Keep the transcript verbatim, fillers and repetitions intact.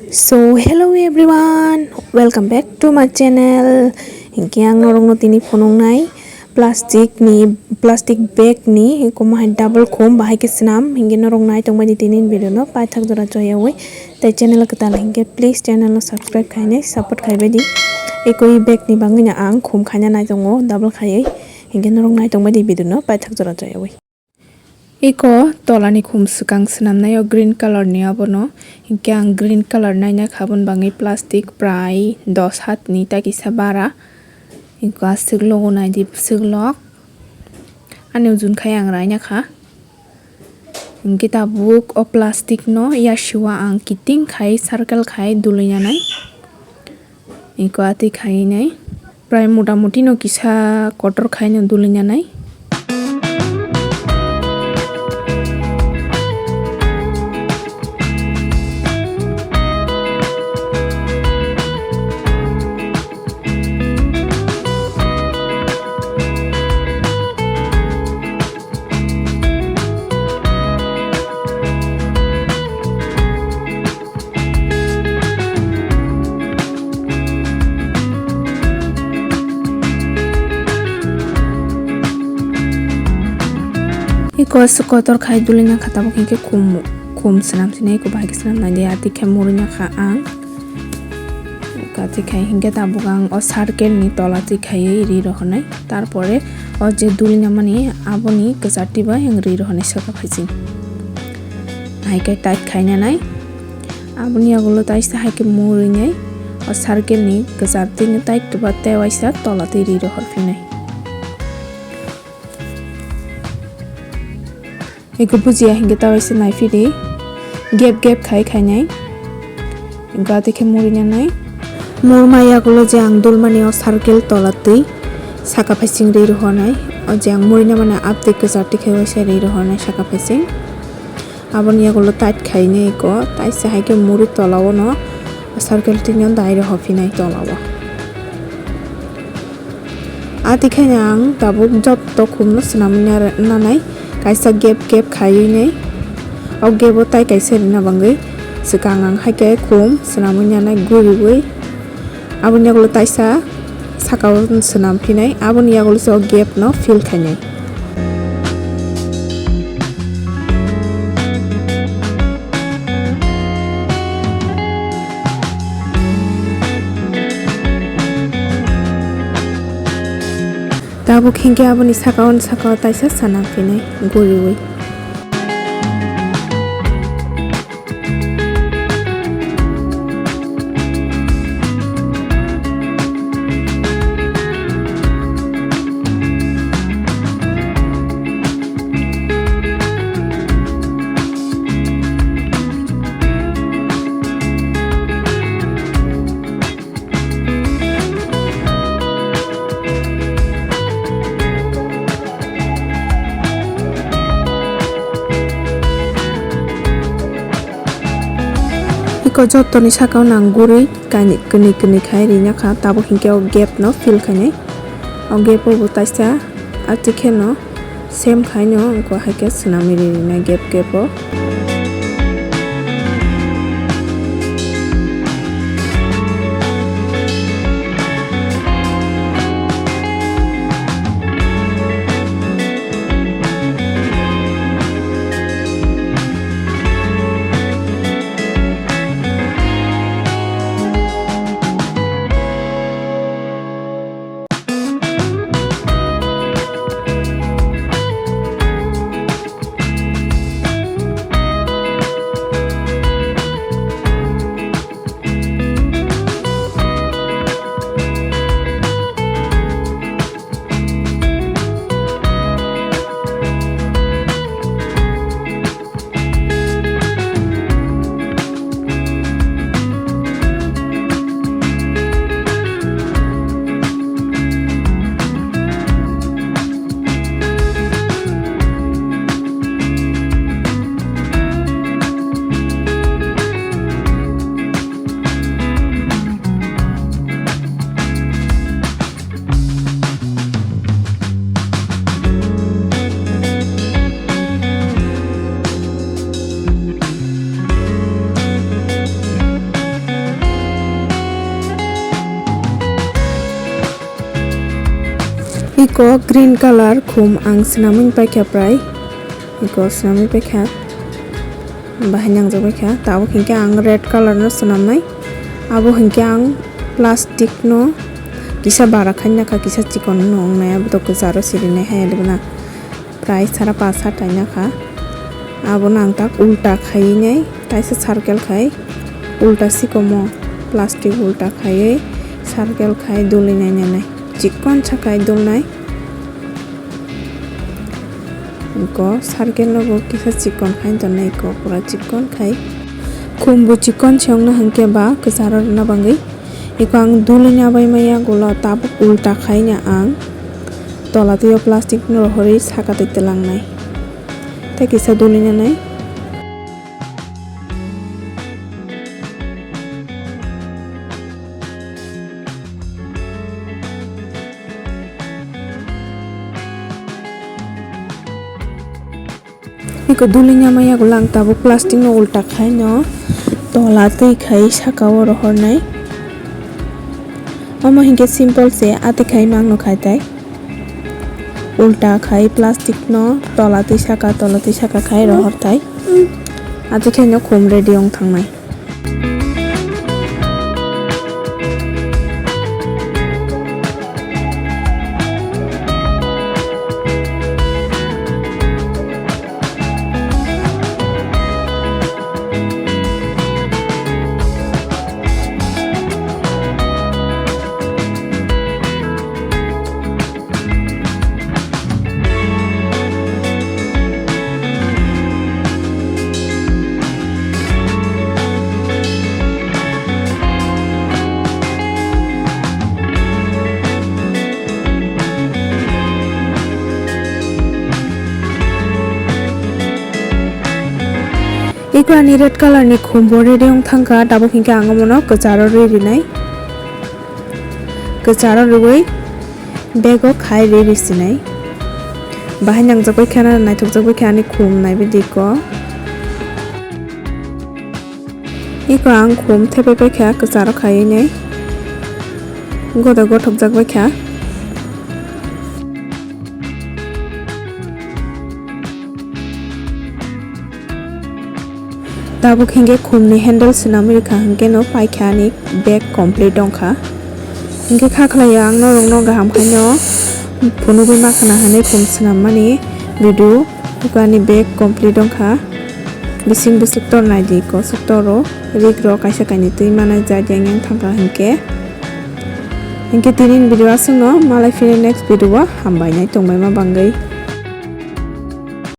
So, hello everyone, welcome back to my channel. Hinkhe ang norokno tini phunuknai plastic ni, plastic bag ni, eko mahai double khum bahai khe swnam. Hinkhe norok nai tongbai di tini video no paithak jora choyawi. Tai channel kwtal hinkhe please channel no subscribe khainai support khaibai di. Eko i bag ni bagwi no ang khum khaina nai tongo double khaiwi. Hinkhe norok nai tongbai di video no paithak jora choyawi. Eko tolani khum swkang swnamnai o green colour ni abono. Hinkhe ang green colour naina kha, aboni bagwi plastic prai dos hat ni ta kisa bara. Eko aswk logo naidi bwswk lok. Ani ujun khai ang raina kha. Hinkhe tabuk o plastic no yasiwa ang kiting khai circle khai dului nanai. Eko atwi khai nai. Prai mota moti no kisa kotor khai no dului nanai. Eko aswk kotor khai dulina kha, tabuk hinkhe khum, khum swnam sinai, eko bahai khe swnam nai de, atwi khe murui nakha ang. Eko atwi khai hinkhe tabuk ang o circle ni tola twi khaiwi ri rohornai. Tarpore o je dulina mani aboni kwchar twi bai ang ri rohornai saka phaising. Hai khe tight khaina nai. Aboni yagulo taisa hai khe murui nai. O circle ni kwchar twi no tight kwbak tei waisa tola twi ri rohor phinai. Eko bujiya hinkhe ta waisa nai phidi. Gap gap khai khainai. Eko atwi khe murui nanai. Murma yagulo je ang dulmani o circle tola twi saka phaising ri rohornai. O je ang murui namani abtwi kwchar twi khai waisa ri rohornai saka phaising. Aboni yagulo tight khainai eko, taisa hai khe murui tola o no circle twi no dai rohor phinai tola o. Atwi khe ang tabuk jotto khum no swnamwi na-, nanai, kaisa gap gap khaiwi nai. O gap o tai kaisa rina bagwi swkang ang hai khe khum swnamwi nanai guriwi. Aboni yagulo taisa saka o swnam phinai, aboni yagulo se o gap no fill khainai. Tabuk hinkhe aboni saka o, saka o taisa swnam phinai guriwi. Eko jottoni saka o nang gurui kani kwnwi kwnwi khai rina kha, tabuk hinkhe o gap no fill khainai. O gap o bo taisa atwi kheno same khaino wngkha, hai khe swnamwi ri rina gap gap o. Iko green colour khum ang swnamwi paikha prai. Iko swnamwi paikha. Bahai nangjak baikha. Tabuk hinkhe ang red colour no swnamnai. Abo hinkhe ang plastic no kisa bara khaina kha, kisa chikon no wngnai, abo to kwcharo sirinai hai, abo na prai sara pas hat taina kha. Abono ang tak ulta khaiwi nai, taisa circle khai ulta sikomo plastic ulta khaiwi circle khai duli nai nai nai. Chikon sa khai dulnai. Iko circle no bo kisa chikon khai tongnai, iko pura chikon khai. Khum bo chikon se wngna hinkhe ba kwcharo rwna bagwi. Iko ang duli nabai maya gulo tabuk ulta khaina ang tola twi o plastic no rohorwi saka twi twlangnai. Tei kisa duli nanai. Iko duli nyamai yago lang tabuk plastic no ulta khai no tola twi khai saka o rohornai. Omo hinkhe simple se, ati khai mang no khai tai. Ulta khai plastic no tola twi saka, tola twi saka khai rohor tai. Ati khai no khum ready wng thangnai. Iko ani red colour ni khum bo ready wng thangkha, tabuk hinkhe ang omono kwcharo rwi rinai. Kwcharo rwui bag o khai rwi rwsinai. Bahai nangjak bai khe, naithok jak bai khe ani khum naibe diko. Iko ang khum thepai pai kha kwcharo khaiwi nai. Goda gothok jak bai kha. Tabuk hinkhe khumni handle swnamwi rwkha, hinkhe no paikha ani bag complete wngkha. Hinkhe kha khlaiya ang norokno kaham khaino phunugwi ma khna hinwi khum swnammani video. Iko ani bag complete wngkha. Bising bwswk tor naidi, iko swk toro, rik rok kaisa kainwi twi manai jat yang yang thangkha hinkhe. Hinkhe tini video aswkno, malai phini next video o, hambai nai tongbaima bangwi.